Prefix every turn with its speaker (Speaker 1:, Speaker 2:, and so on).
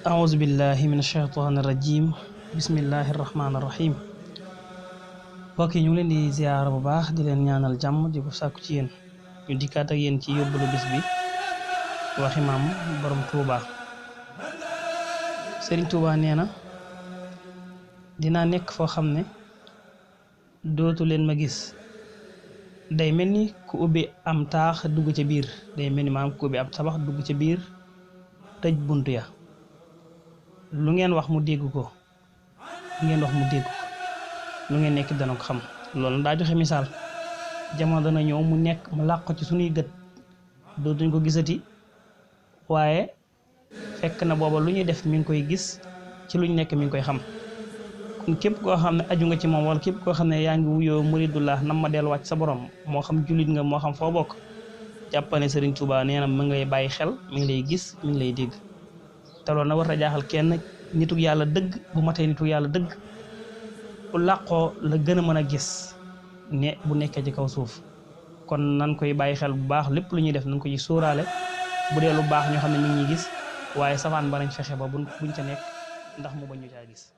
Speaker 1: أعوذ بالله من الشيطان الرجيم بسم الله الرحمن الرحيم mbokk yi ñu ngi leen di ziyaara bu baax di leen ñaanal jàmm di ko sàkku ci yéen ñu dikkaat ak yéen ci yóbbalu bis bi waxi maam borom Touba. Serigne Touba nee na dinaa nekk foo xam ne dootu leen ma gis day mel ni ku ubbi am taax dugg ca biir day mel ni maam ku ubbi am tabax dugg ca biir tëj bunt ya lu ngeen wax mu dégg ko lu ngeen wax mu dégg ko lu ngeen nekk dana ko xam loolu daa joxe misaal jamono dana ñëw mu nekk mu làq ci suñuy gët dootuñ ko gisati waaye fekk na booba lu ñuy def mi ngi koy gis ci luñ nekk mi ngi koy xam kon képp koo xam ne aju nga ci moom wala képp koo xam ne yaa ngi wuyoo muridullah nam ma delluwaat sa borom moo xam jullit nga moo xam foo bokk jàppane Serigne Touba nee na mi ngi lay bàyyi xel mi ngi lay gis mi ngi lay dégg te loolu na war a jaaxal kenn nituk yàlla dëgg bu matee nituk yàlla dëgg bu làqoo la gën a mën a gis ne bu nekkee ci kaw suuf kon nan koy bàyyi xel bu baax lépp lu ñuy def nañ ko ci sóoraale bu dee lu baax ñoo xam ne ñu ngi gis waaye safaan ba nañ fexe ba buñ ca nekk ndax mu bañ ñu caa gis